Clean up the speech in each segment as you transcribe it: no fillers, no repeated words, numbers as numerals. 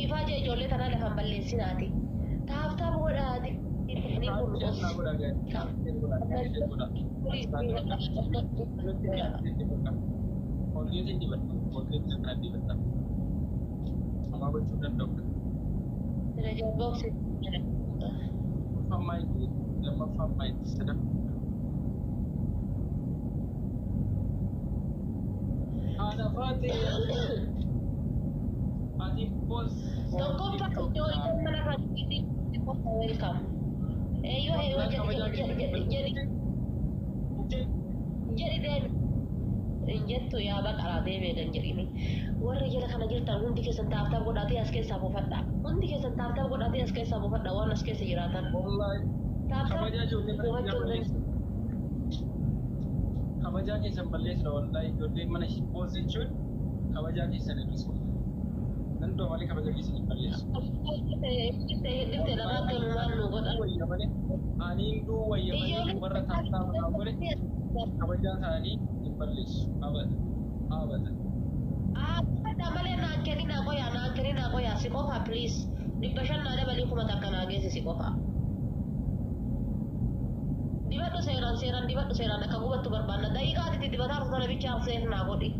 Ifaaja ijoollee tanaa lafan balleessinaati. Tap tap godhaati. Ni kun Share naa godhaa guys. Share godhaa. Share godhaa. Colgate dibadhu. Colgate kana dibadha. Homaa gochuu danda'u. Treasure box. Tokkoffaan maayiti, lammaffaan maayiti, sadaffaan. Haadha faatee ati boss. Tokkoffaa ijoolleen mana kanatti welcome. Eeyyoo eeyyoo, jedhi jedhi jedhi jedhi jedhi deemi. Hin jettu yaa baqaraa, deemee kan jedhini. Warri jala kana jirtan hundi keessan tap tap godhaatee as keessaa buufadha. Hundi keessan tap tap godhaatee as keessaa buufadha waan as keessa jiraatan. Wallahi Tap tap kabajaa ijoollee mana kiyyaa buufachuu balleessu. Kabajaa keessan balleessudha wallahi, ijoolleen mana boss jechuun kabajaa keessan hir'isu. Nan du'a malee kabaja keessan hin balleessu. Dhibte lamaatti maal nu godhan. Wayya malee, aniin duu wayya malee, warra tap tap naa godhe kabajaa isaanii hin balleessu. Abada. Abada. Haadha malee naan kenninaa qoyaa, naan kenninaa qoyaa, si qofa please. 500 naa dabalii, 1000 naa geessi, si qofa. Dibadhu seeraan, seeraan dibadhu, seeraan akka gubattu barbaanna. Daqiiqaa ati dibataa jirtu sana bichaa seef naa godhi.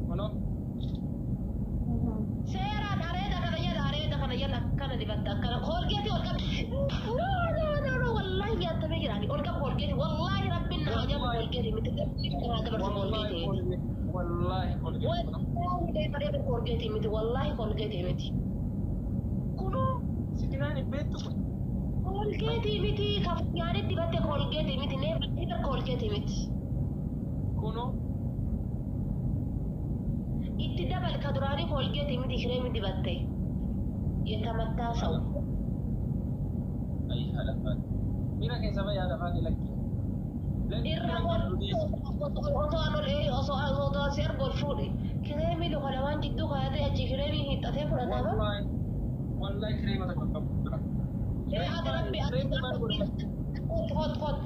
Kunoo. Seeraan areeda kana jala, areeda kana jala akkana dibatta, akkana Colgate ol qabi. No, no, no, no, wallahi nyaatamee jiraani. Ol qabu Colgate, wallahi rabbiin na hajamu Colgate miti. Naa dabarsu Wallahi Colgate miti. Colgate. Wallahi Colgate. Wallahi deefa Colgate miti, wallahi Colgate miti. Kunoo siginaan hin beektu kun. Colgate miti, ka funyaanii dibatte Colgate miti, never ever Colgate miti. Kunoo. Itti dabal, ka duraanii Colgate miti, kireemi dibatte. የተመታ ሰው. Ayi haadha faati. Miira keessa bahi haadha faati, lakki. Lakki Irra bira qabdu dhiisi. Osoo an ol osoo osoo si argu ol fuudhe. Kireemii luka lamaan jidduu kaayatee achi kireemii hiixatee fudhatama. Wallahi wallahi kireema tokko qabu bira. Ee ati rabbi Kireemni maal godha? Kot kot kot,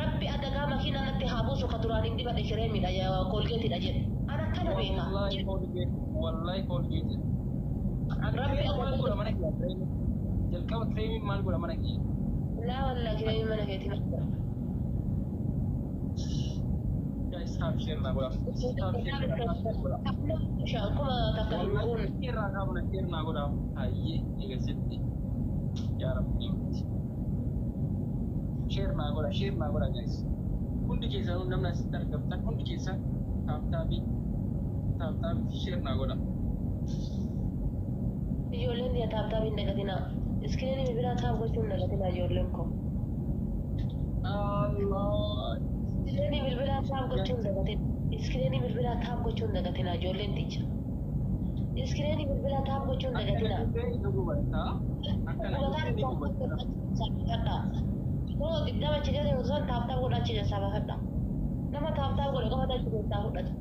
rabbi adagaa makiinaa natti haa buusu, ka duraan hin dibadhe kireemiidha, Colgateiidha jedhe. Ana akkana beeka. Wallahi Colgate, wallahi Colgate. Ani Rabbi kireema maal godha mana kiyya kireemii? Jalqaba kireemiin maal godha mana kiyya? Laa wallaa, kireemii mana keetii maal godha? Guys, tap share naa godha. Tap share godha. Tap share godha. 1000 hin Wallahi guunne. irraa kaafna, share naa godha. Hayyee eegasitti. Yaa Rabbi miti. Share naa godha. Share naa godha guys. Hundi keessanuu namni asitti argamtan hundi keessan tap tapii, tap tapii, share naa godha. Ijoolleen tiyya tap tap hin dagatinaa. Screenii bilbilaa tap gochuun hin dagatinaa, ijoolleen koo. Allah. Screenii bilbilaa tap gochuun hin dagatinaa. Screenii bilbilaa tap gochuun hin dagatinaa, ijoolleen tiyya. Screenii bilbilaa tap gochuun hin Akkana dagatinaa. dhuftee ni gubatta. Akkana dhuftee ni gubatta. Kunoo 20 achi keessa osoo tap tap godha achi keessaa baafadha. Nama tap tap godhe qofa achi keessaa fudhata.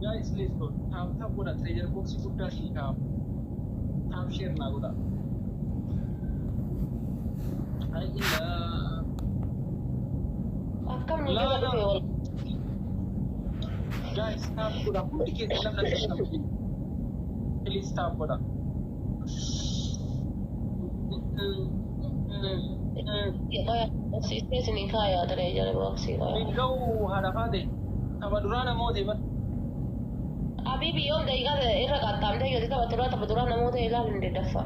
Guys, let's go. Tap tap godha. Treasure box guddaa sii kaa'amu. Tap share naa godha. Ayyaa. Akkam nu jala Laa dhufe wal. Guys, tap godha. Hundi keessan namni asirratti argamtan. Please tap godha. Qoya isin kaayaa treasure boxii qoya. Hin ga'u haadha faate. Tapha duraa namoota bara. Abibi yoom daqiiqaa irra qaxxaamtee yoo tapha duraa, tapha duraa namoota ilaalu hin daddaffaa.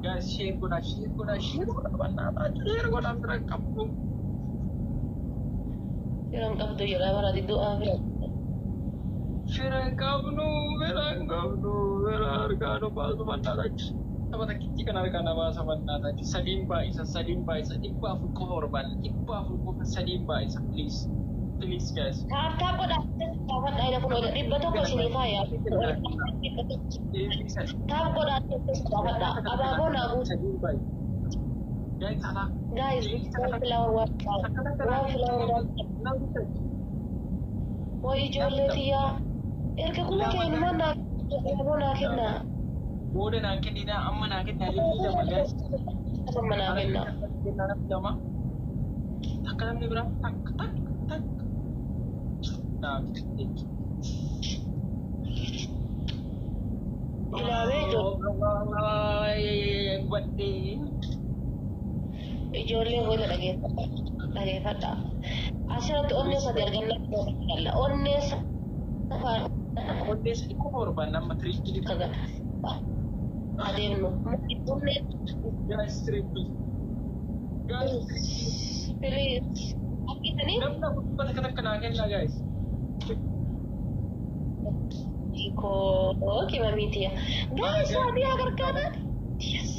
Guys, share godha, share godha, share godha. Bannaa share godha, fira qabdu. Firan qabdu jedha bara du'aa fira. Fira hin qabnu, fira hin qabnu, fira harkaa nu baasu bannaatachi. Tapha takkitti kan harkaa na baasa bannaatachi. Sadiin baay'isa, sadiin baay'isa. 400 qofa barbaanna. 400 qofa, sadiin baay'isa. Please. Please guys. Tap tap godha gaafadha, ina kun 100 isinii kaayaa. Deebii sadi. Tap godha gaafadha. Abaaboo naa guutu. Sadiin baay'isa. Guys, alaa. Guys, one flower, one flower. One flower, one flower. Way ijoollee tiyyaa. Erga kuma keenumaan naa abaaboo naa kennaa. Booda naa kenninaa, amma naa kennaa, lama guys. Amma naa kennaa. Kennaa lama. Takka namni biraa takka takka takka. Naaf. Ilaalee ijoollee. Gubadhee. Ijoollee booda dhageeffadha. Dhageeffadha. Asirratti onnee sadi argannaa onnee safaa Onnee sadi qofa barbaanna amma triple. Adeemnu. Onnee Guys, triple. Guys, triple. Please. Akkitanii Namni afur takka takka naa kennaa, guys. Koo qimamiitiya. Guys, Saadiyaa gargaaraan. Yes.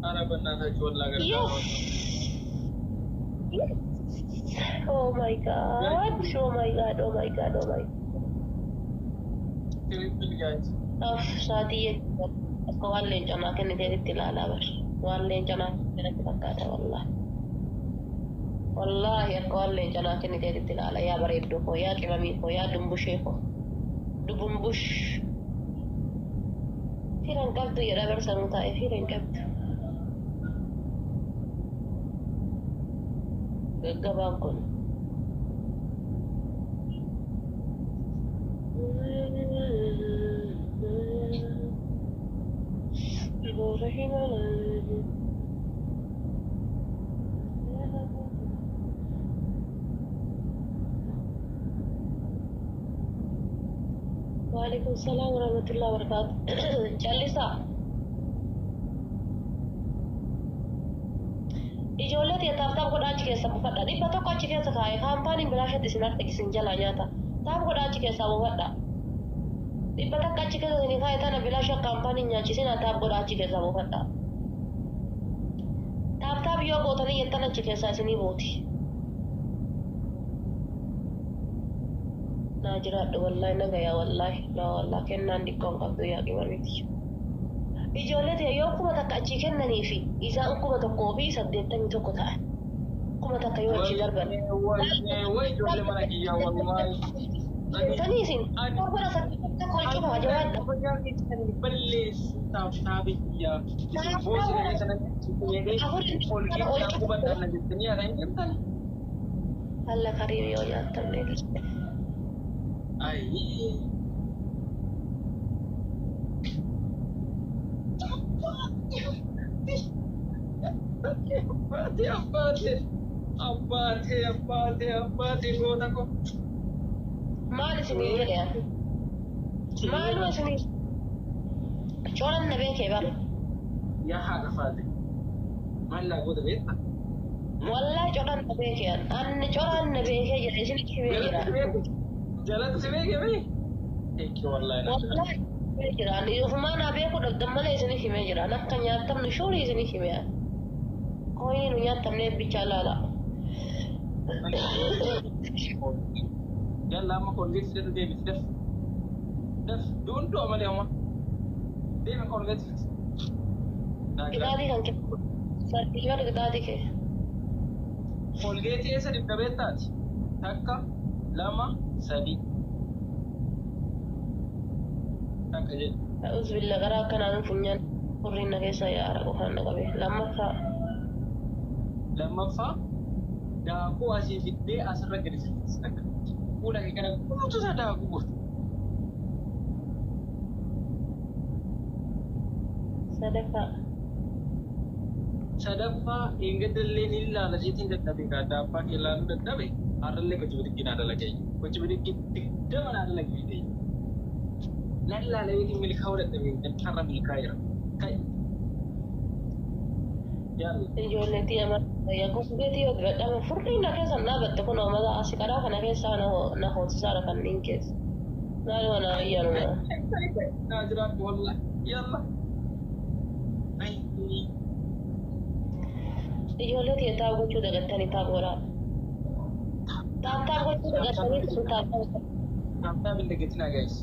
Ara በእናታችሁ ወላ Yes. Yes. Oh my God. Oh my God. Oh my God. Oh my. Triple, guys. Of Saadiyya akka waan leencanaa kenniteetitti ilaalaa bar. Waan leencanaa kenniteetti fakkaata wallaahi. Wallaahi akka waan leencanaa kenniteetitti ilaala. Yaa bareedduu koo, yaa qimamii koo, yaa dumbushee koo. Dubumbush. Fira hin qabdu jedha barsanuu taa'e, fira hin qabdu. Gaggabaan kun. Waalaikum salaam warahmatullahi wabarakatuh. Callisaa. Ijoollee tiyya, tap tap godhaa, achi keessa buufadha. 100 achi keessa kaa'e, kaampaaniin bilaashatti isin harka isin jalaa nyaata. Tap godhaa, achi keessaa buufadha. 100 achi keessa isin kaa'e tana bilaasha kaampaaniin nyaachisin, tap godhaa, achi keessaa buufadha. Tap tap yoo gootanii jettan achi keessaa isinii buuti. Naa jiraadhu, wallaahi nagaya, wallaahi laa wallaahi kennaan xiqqoon qabdu yaa qimamiti. Ijoollee ta'e yoo 1000 achii kennanii fi isaan 1081 ta'an, 1000 yoo achii darban. Way ijoollee mana kiyyaa wallaahi. Sanii isin 781 ol cufaa jabaadha. Balleessu tap tap kiyyaa. Isin boosina keessa ol qubadhaan na jettanii haadha hin deemtan. Alla kariim yoo nyaattamne. Ayi. Abbaatee, abbaatee, abbaatee, abbaatee, abbaatee, goota ko. Maal isinii jedhe? Maaluma isinii? Cooran na beekee bara. Yaa haadha faate. Maal laa goota beektaa? Wallaahi coraan na beekee, anni coraan na beekee jira, isinitti himee jira. Jalatti si beekee bee? Eekki wallaahi na jira. Wallaahi himee jira. Ani ofumaa naa beekuu dhabdan malee isinii himee jira. Akka nyaatamnu shuurii isinii himee. Kooyii nu nyaatamne bichaa laala. Yalla amma Colgate fidatu deebiti, daf. Daf duun du'a malee homa. Deemi, Colgate fidi. Qixaatii kan kee. Sadii bar qixaatii kee. Colgate eessa dibda beektaati? Takka, lama, sadi. Takka jedhe. A'uuz billah, karaa akkanaan funyaan furriin na keessa yaara qofaan na qabe. Lammaffaa. Lammaffaa daakuu asii fiddee asirra gadi siqsi takka. Fuula kee kana guutuu isaa daakuu goota. Sadaffaa. Sadaffaa eeggadallee ni ilaala jeetiin dadhabe kaa daabbaa kee ilaaluu dadhabe, har'allee gochi bidiggi naa dalagee. Gochi bidiggi 20 naa dalagee. Nan ilaala jeetiin milkaa'uu dadhabe, har'a milkaa'eera. Ka'i. Yalla. Ijoollee tiyya yaa Colgate yoo dibadhame furriin na keessa dhaabatte kun mata asii karaa kana keessa na hoosisaadha kanneen keessa. Maaluma na ayyaanuma. Naa jiraadhu wallahi. Yalla. Ayyi. Ijoollee tiyya, tap gochuu dagattanii, tap godhaa. Tap tap gochuu dagattanii tap tap. Tap tap hin dagatinaa, guys.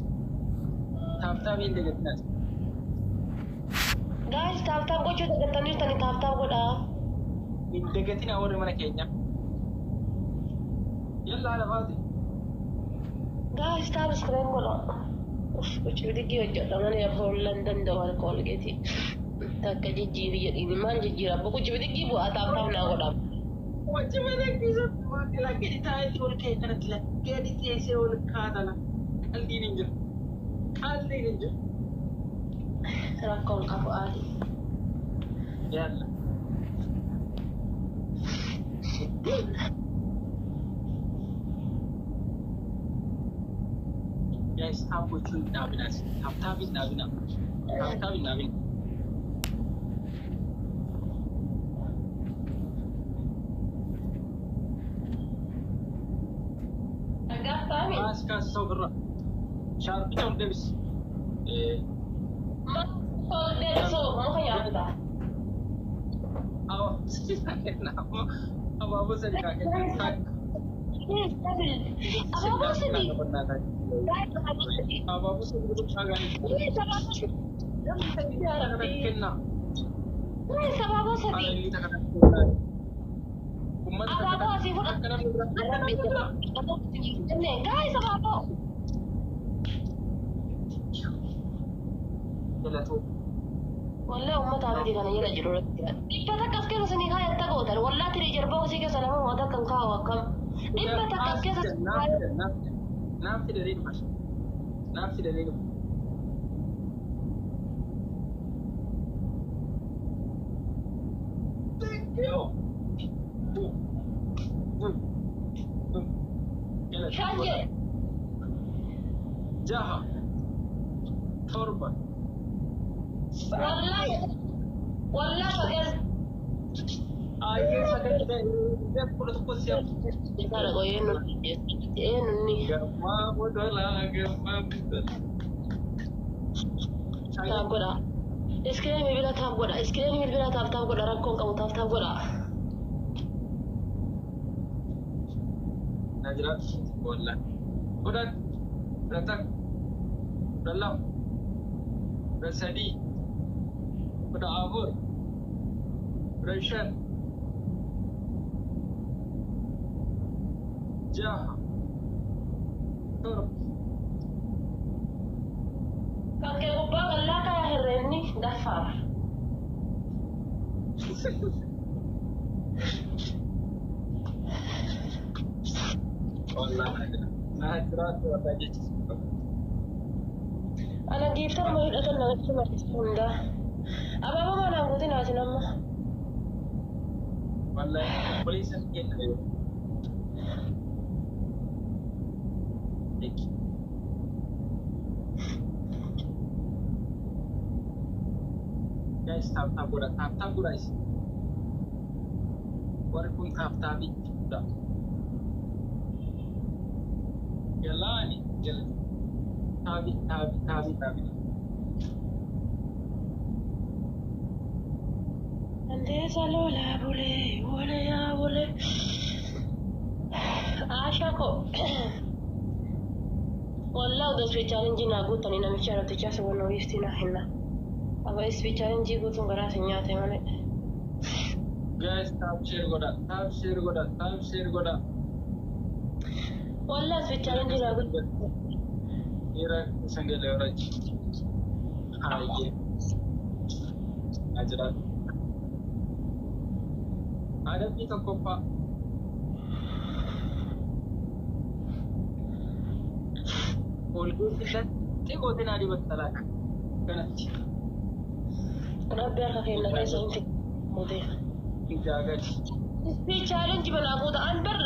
Tap tap hin dagatinaa. Guys, tap tap gochuu dagattanii jirtanii, tap tap godhaa. Hin dagatinaa warri mana keenya. Yalla haadha faati. Guys, tap screen godhaa. Uff, gochi bidiggi hojjedha malee abbaa danda'u harka Colgate. Takka jijjiiri jedhiini maal jijjiira? Abbo, gochi bidiggi bu'aa, tap tap naa godhaa. Wachi malee keessatti waaqni gadi taa'eeti ol ka'e kanatti gadi teessee ol kaatala. Qaldiin hin jiru. Qaldiin hin jiru. Rakkoon qabu aadi. Yalla. Guys, tap gochuun hin dhaabinaa. Tap tap hin dhaabinaa. Tap tap hin dhaabinaa. Dhaggaaffaami. Kaas kaas isa ofirra. Shaarbicha ol deebisi. Maal ol deebisoo muka nyaata. Awa, abaaboo sadi kaa kenna. Takka. Abaaboo sadi. Abaaboo sadi godhuu gaarii. Namni sadi kanatti kenna. Abaaboo sadi. Ana inni kanatti kenna. Uummata Abaaboo asii fudhatu. akka namni biraa akka namni biraa. Guys, abaaboo. Galatoo. Wallee uummata miti kana jala jiru irratti. 100 as keessa sinii kaayatta gootan. Wallaa tirii jarbaa osii keessa nama moota kan kaa'u akkam. 100 as keessa sinii Naaf kaayatu. fida, naaf fida. Naaf fidanii dhufa. Naaf fidanii dhufa. Thank you. Boom. Boom. Boom. 5 Galatoo. jedhe. 6, 7, Wallaa wallaa 9. Ayyee 9 ta'e 11 si'a. Kana qoyee nuti eenyunni Gammaa bodolaa gammaa bodolaa. Tap godha. Screen bilbila tap godha. Screen bilbila tap tap godha. Rakkoon qabu tap tap godha. Na jiraatu wallah. 10, 11, 12, 13, 14, 15, 6, 7. Kan kee gubbaa wallaa kaya hirreenni daffaar. Wallah na jira. Na jiraatu wallah jechisiisu. Ana giiftaruma hidhatan namatti marti hundaa. Abaaboo manaan guutin haasin amma. Wallah obboleessa kenna yoo. Thank you. Guys, tap tap godha. Tap tap godha isin. Warri kun tap tapii godha. Galaani jala. Taabii taabii taabii taabii. Andeesa lolaa bulee wala yaa bulee. Aashaa ko. Wallaa odoo speed challenge naa guutanii namicha arabtichaa si wanna wiiftii naa hinna. Aba speed challenge guutuun garaa si nyaate malee. Guys, tap share godha. Tap share godha. Tap share godha. Wallaa speed challenge naa guutu. Dhiira isin galee horachi. Hayyee. Na jiraatu. Adabbii tokkoffaa. Olgeetti lattee goote naa dibatta laata. Kanatti. Rabbi harka keenya keessa hin fitte. Ijaa gadi. Speed challenge manaa guuta. An bar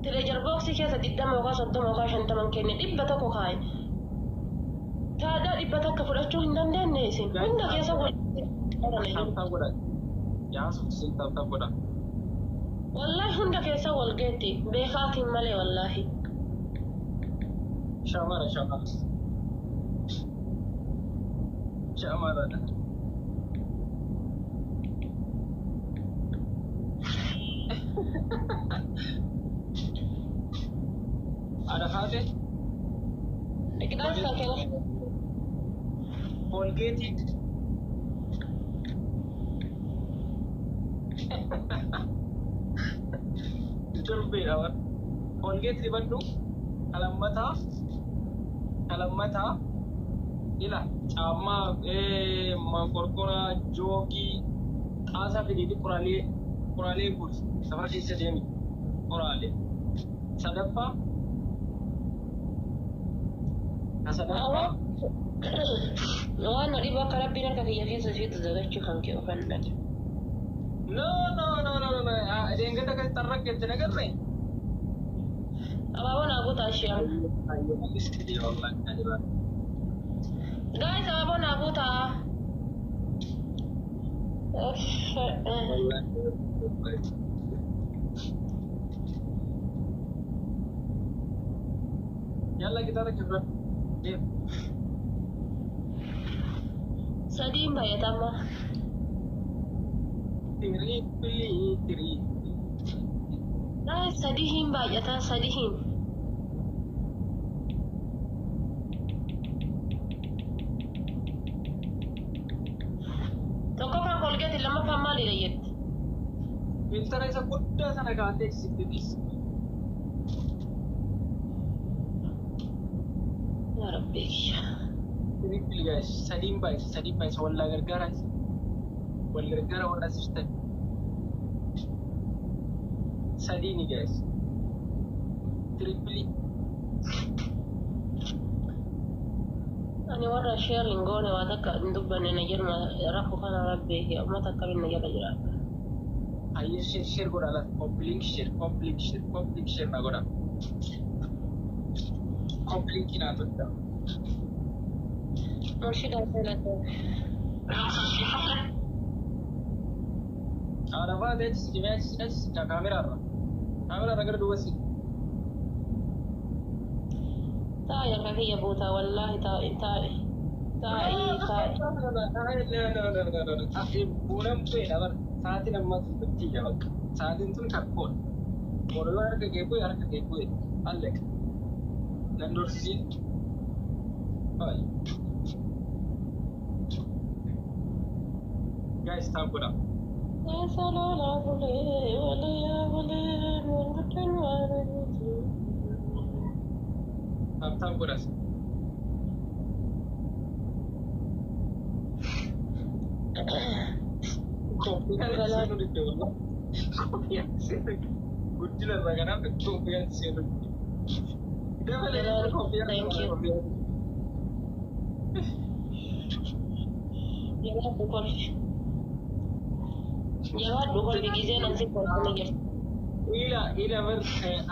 treasure box keessa 20 yookaan 30 yookaan 50 kenne 100 kaaye. Taadaa 100 fudhachuu hin dandeenye isin. Hunda keessa wal. Tap tap godha. Yaa suusin tap tap godha. Wallaahi hunda keessa wal geetti. Beekaatiin malee wallaahi. Shamara shamara. Shamaradha. Arafaate. Biqilaan kan Koolgeetii. Durbeedha war. Koolgeetii dibadhu. Kalammataa. Kalammataa. Ila caammaa manqorqora joogii xaasaa fidiiti quralee Qoraalee guuri. Safara keessa deemi. Qoraalee. Sadaffaa. Ka sadaffaa. Waan na dhibu akka Rabbiin harka kiyya keessa sitti dagachuu kan kee ofan dhaqe. No, no, no, no, no. Deengada kan xarraqqeetti nagarree. Abaaboo naa guutaa ishee amma. Guys, abaaboo naa guutaa. Yalla gitaara kibra. Deem. Sadiin baay'atama. Tiriipilii tirii. Guys, sadii hin baay'ataa sadii hin. Tokkoffaan Colgate, lammaffaan maalidha jette? Filtera isa guddaa sana kaatee sitti dhiisi. Yaa Rabbi. Triple guys, sadiin baay'isa, sadiin baay'isa, wallaa gargaara. Wal gargaara warra asirtan. Sadiini guys. Triple. Ani warra share hin goone waa takka hin dubbanne na jirma rakkoo kana Rabbi uummata akkamiin na jala jiraata. Ayyee, share share godhaa laata. Copy link share, copy link share, copy link share na godhaa. Copy link naa tolcha. Murshida seelate. Haadha faatee achi siqimee achi achi siqaa kaameraarra. Kaameraarra gara duuba siqi. Taa'i harka kiyya buutaa wallaahi, taa'i, taa'i. Taa'i, taa'i. Buunan bu'eedha bara. Sa'aatiin ammaa tun battiyya bakka. Sa'aatiin tun takkoodha. Booloo harka kee bu'e, harka kee bu'e. Alleqa. Nan dorsisiin. Baay'ee. Guys, tap godhaa. Salala bulee walee bulee manguddan waan. Tap tap godhas. Koffiyaan seenuu didde wallah. Koffiyaan seenuu guddina irraa kanaaf koffiyaan seenuu didde. Dabalee koffiyaan. Thank you. Koffiyaan. Jabaadhu kolfi. Jabaadhu kolfi, gizeen ansi kolfanii jirti. Ila ila bar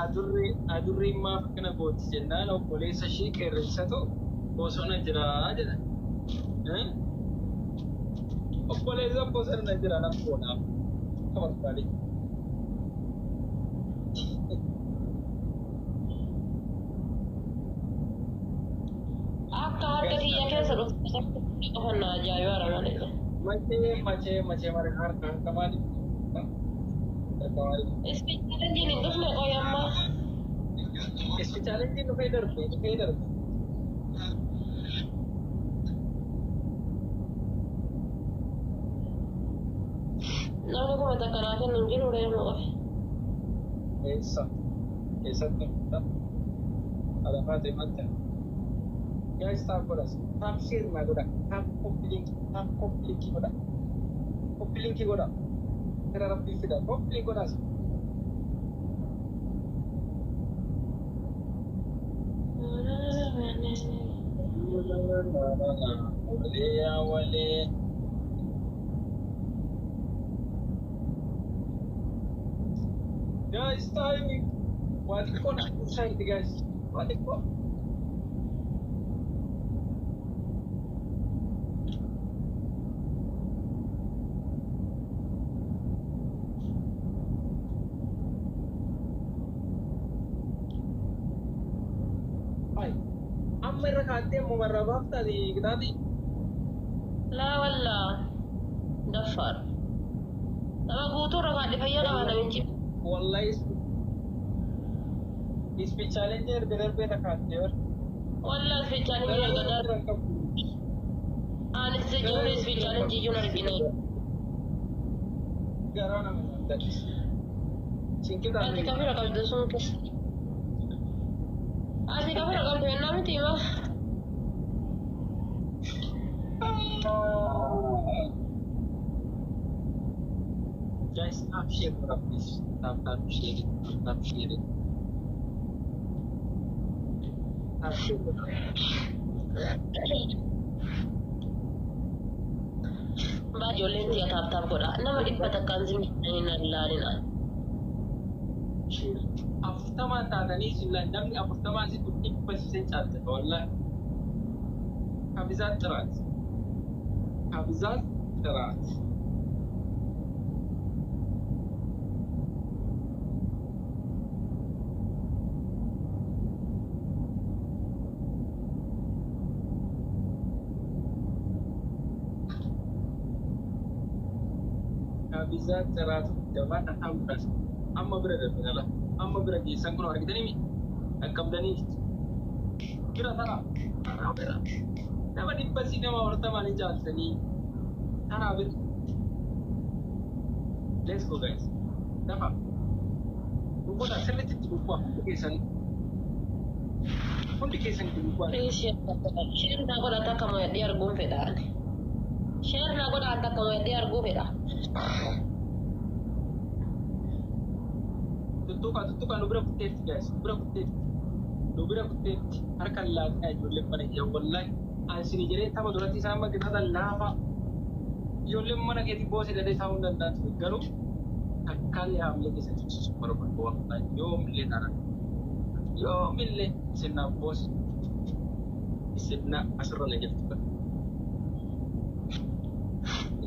adurree adurreen maaf akkana gooti jennaan obboleessa ishee qeerrensatu bosona jira jedha. Obboleessa bosona jira nan fuudhaaf. Akka barbaade. Akka harka kiyya keessa dhufte qofa na ajaa'ibaadha malee. Machee machee machee mara harka harka maali? Harka maali? Speed challenge hin dhufne qoy amma. Speed challenge dhufee darbe, dhufee darbe. Namni 1000 naa kennu hin jiru reema qofe. Eessa? Eessatti? Alafaa deematta. Guys, tap godhas. Tap share naa godha. Tap copy link. Tap copy link godha. Copy link godha. Fira Rabbii fida. Copy link godhas. Walee yaa walee. Guys, timing. Waa xiqqoo na inside guys. Waa xiqqoo. Hai. Amma irra kaattee ammoo marraa baaftaati kitaati. Laa wallaa. Daffaar. Nama guutuu irra kaadhe fayyaa qaba namichi. Wallahi speed challenge erga darbee irra kaattee bar. Wallaa speed challenge erga darbe. Anis jechuun speed challenge iyyuu hin argine. Garaa nama nyaata. Sinqitaa. Ati kafira qabdu sun keessa. Ati kafira qabdu ennaa miti hima. Guys, tap share godhaa please. Tap tap share, tap tap share. Tap share godhaa. Baa ijoolleen tiyya tap tap godha. Nama 100n zimmi nan laalina. Share. 40n taatanii isin namni 40 si 100 sisan caalta wallahi. ከብዛት ጥራት፣ ከብዛት ጥራት። ከብዛት ጥራት jabaadha ta'uudhaas amma bira darbinala amma bira geessan kun argitanii mi dhaqqabdanii bira taraa taraa bira nama 100 si nama 40 ni caaltanii taraa bira. Let's go guys, dafa rukuta sirriitti itti bubbaa hundi keessan, hundi keessan itti bubbaa. Please share godha. Share naa godha takka mo'adhee arguun fedha ani. Share naa godha takka mo'adhee arguu fedha. Tuttuqa tuttuqa, nu bira kutteetti guys, nu bira kutteetti, nu bira kutteetti. Harka laatinaa ijoolleen mana kiyya wallahi ani isinii jedhee tapha duratti isaan maggitaatan laafaa ijoolleen mana keetti boosee dadee taa'uu hin danda'an ture garuu takkaalee haamilee keessa tursiisu barbaadu wallahi yoomillee taanaan yoomillee isin naaf boose isin na asirra na jirtu bara.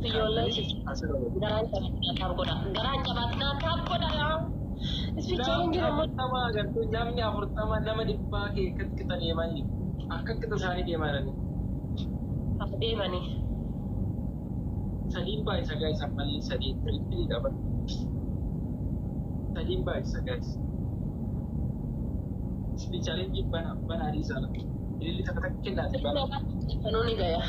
Ijoolleen Asirra na jirtu. Garaan jabaatinaa tap godha. Garaan jabaatinaa tap godha yaa. Isfichaan Namni jiru immoo 40 agartee namni 40 nama 100 kee akkatti qixa deemaa jiru. Akka qixa isaanii deemaa jirani. Deemanii. Sadiin baay'isa guys, ammallee sadii triple qaban. Sadiin baay'isa guys. Speed challenge bana bana dhiisaa la. Ililli takka takka kennaati bana. Kanuu ni gaya.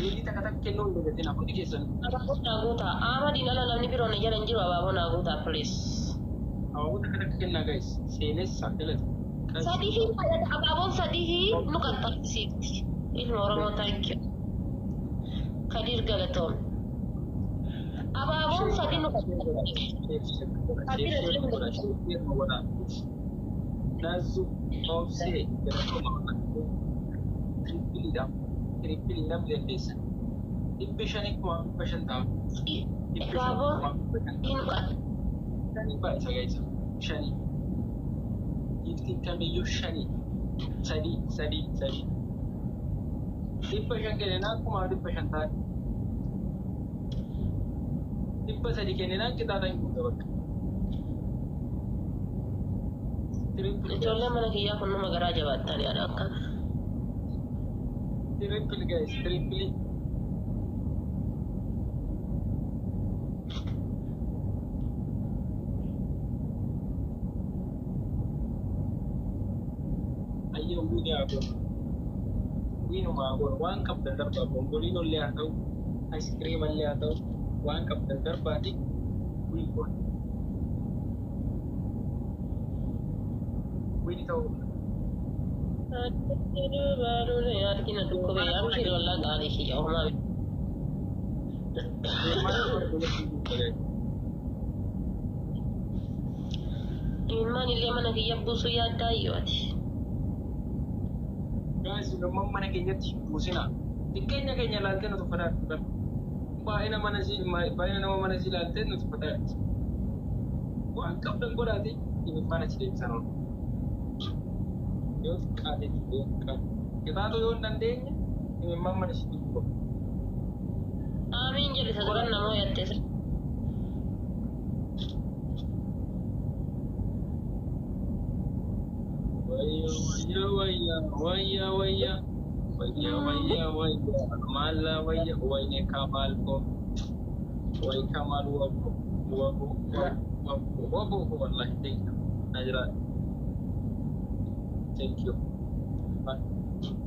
Ililli takka takka kennuu hin dagatina hundi keessan. Abaaboo naa guutaa. Ahmadiin ala namni biroon jala hin jiru abaaboo naa guutaa please. Abaaboo takka takka kennaa guys. Seenessa galata. Sadii abaaboon sadii nu qaxxaamsiifti. Ilma Oromoo thank you. Kadir galatoom. Abaaboon sadii nu qaxxaamsiifti. Nazu obsee galatoma tripleiidha. Triple namni dandeessan. 500 5,500 ta'a. 500 Abaaboon 5,500 nu qaxxaamsiifti. Shanii baay'isa guys. Shanii. Giftiin kamiyyuu shanii. Sadii sadii sadii. 500 kenninaa 5,500 ta'a. 300 kenninaan qixaaxa hin guuta bakka. Triple. Ijoolleen mana kiyyaa kun nama garaa jabaattanii haadha akka. Triple guys, triple. Ayyoo win haa godhu. Winuma haa godhu. Waan qabdan darbaa bomboliin illee haa ta'u, ice illee haa ta'u, waan qabdan darbaati win godhu. Win ta'uu. Harki na dhukkube amshiri wallaa gaarii kiyya homaa. Maal barbaadu? Ilmaan illee mana kiyya buusuu yaaddaa iyyuu ati. Guys, gamman mana keenyatti hin buusinaa. Xiqqeenya keenya ilaaltee nu tuffataa jirti. Baay'ina mana sii baay'ina nama mana sii ilaaltee nu tuffataa jirti. Waan qabdan godhaati mana si deebisan oolu. Yoo xiqqaate yoo xiqqaate. Qixaaxuu yoo hin dandeenye imimmaan mana si deebisu. Amiin jedhe isa duran namoo yattee. Wayya wayya wayya wayya wayya wayya wayya maala wayya wayne kamaal ko way kamaal wabo wabo wabo wabo ko wallahi thank you Najra, thank you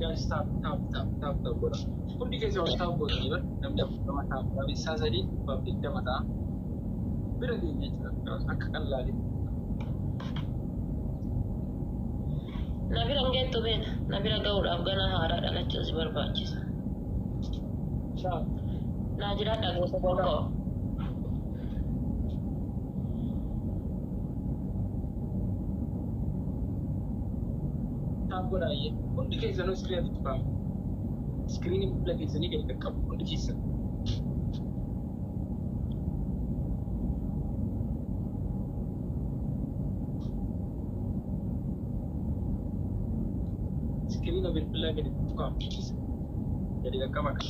guys. Tap tap tap tap tap godha hundi keessa wal tap godhanii bar namni 40 tap tap isaa sadii 120 ta'a bira keenya jechuudha akka qallaalitti. Na bira hin geettu beena. Na bira ga'uudhaaf gana haaraa dhalachuun si barbaachisa. Tap. Naa jiraadha gosa golgoo. Tap godhaa iyyee. Hundi keessanuu iskiriinatti tuqamu. Iskiriinii bilbila keessanii gadi qaqqabu hundi keessan. Iskiriina bilbilaa gadi tuqamu hundi keessan. Gadi qaqqaba kan.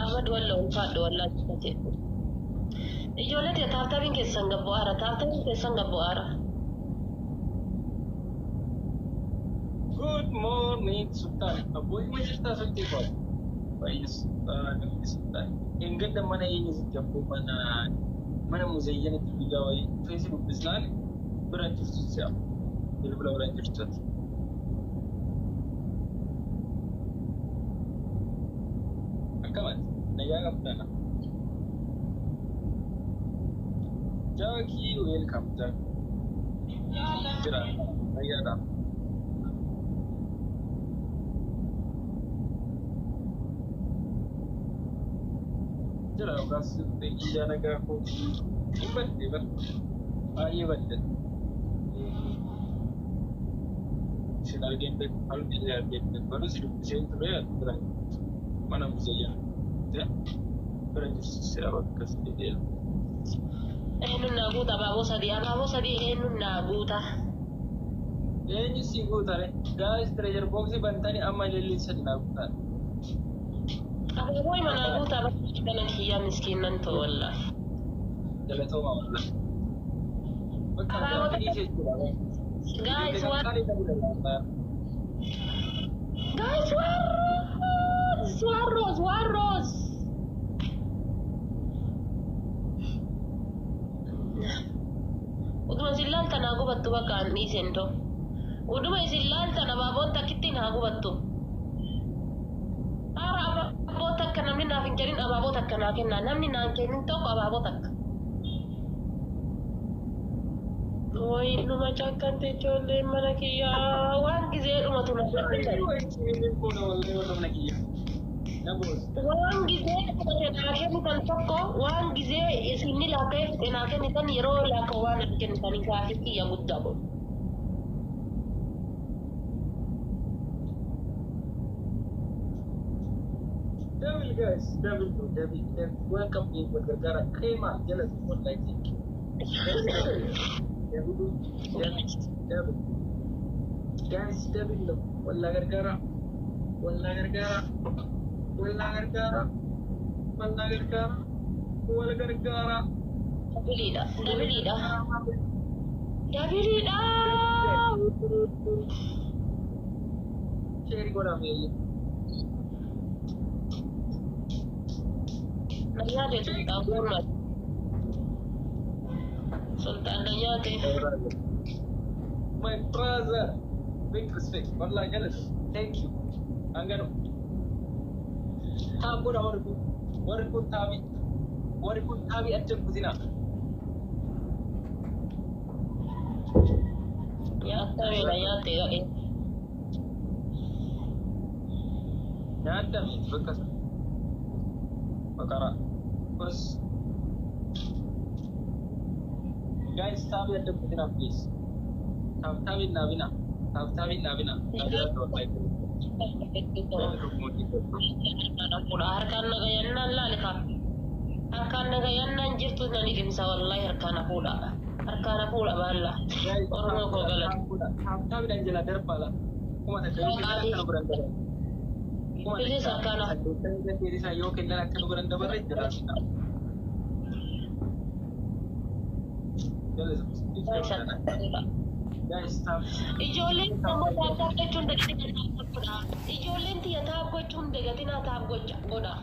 Ahmad walla ulfaadhu wallaa jette. Ijoollee tee tap tapiin keessan gabbu'aara. Tap tapiin keessan gabbu'aara. Good morning, Sultan. Abbootii ma jirtaa sultii koo? Baay'ee Sultan, Sultan. Engadda mana eenyu sitti abboo mana muzayyanitti guyyaa wayii feesi dubbisnaan bira jirtu si'a. Bilbila bira jirtutti. Akkamati? Nagaa qabdana. Jaakii, welcome, Jack. Jira. Nagaadha. Jira yookaas iyyaa nagaa kootii hin badde bara. Baay'ee badde. Isin argeen beeku, halli illee argeen beeku. Garuu si dubbiseen ture bira mana muzayyana. Bira jirtu si'a bakka si jedhee. Eenyuun naa guuta abaaboo sadii? Abaaboo sadii eenyuun naa guuta? Eenyu si guutare? Guys, treasure boxii bantanii amma ililliin sadi naa guutaa. Abaaboo hima naa guuta kana kiyyaa miskiinan ta'u wallaahi. Galatooma wallah. Bakka Abaaboo gaafa dhiisee jira. Guys, Ijoollee waan qaqqaalii ta'uu danda'a. Guys, one rose, one rose, one rose. Utuma isin laaltan haa gubattu bakka an dhiisen ta'u. Utuma isin laaltan abaaboon takkittiin haa gubattu. Haara abaaboo takka namni naaf hin kennin abaaboo takka naa kennaa. Namni naan kennin tokko abaaboo takka. Wayi numa cakkante ijoolleen mana kiyyaa waan gizee dhumatu na kennitan. Waan gizee dhumate naa kennitan tokko waan gizee isinni laakka'ee fixe naa kennitan yeroo laakka waan hin kennitanii gaafii kiyya guddaa godhu. Double guys, double, double, double. Welcome to wal gargaara. Keema jala wallahi, thank you. Double, double, double. Guys, double walla gargaara. Walla gargaara. Walla gargaara. Walla gargaara. Wal gargaara. Doubleiidha. Doubleiidha. Doubleiidha. Share godhaa meeyyee. Na nyaate sultaan gurma. Sultaan na nyaate. My brother, big respect. Wallahi galas. Thank you. Angano. Tap godha warri kun. Warri kun taabii. Warri kun taabii adda kutina. Nyaatame na nyaate ga'e. Nyaadda miti bakka sana. Baqara. Bas. Guys, taabii adda kutina, please. Tap taabii naabina. Tap taabii naabina. Wallahi. Harkaan nagayannaan laali ka. Harkaan nagayannaan jirtu nan hidhimsa wallahi harkaan hafuudha. Harkaan hafuudha baalla. Oromoo koo galata. Tap taabiidhaan jala darbaa la. 1000 yoo kennan akka nu biran dabarre. Kuma Bilis takka harkaan 88 isaa yoo kennan akka nu biran dabarre jala sina. Jala. Guys, tap. Ijoolleen immoo tap tap gochuun dagatinaa tap godha. Ijoolleen tiyya tap gochuun dagatinaa tap godha.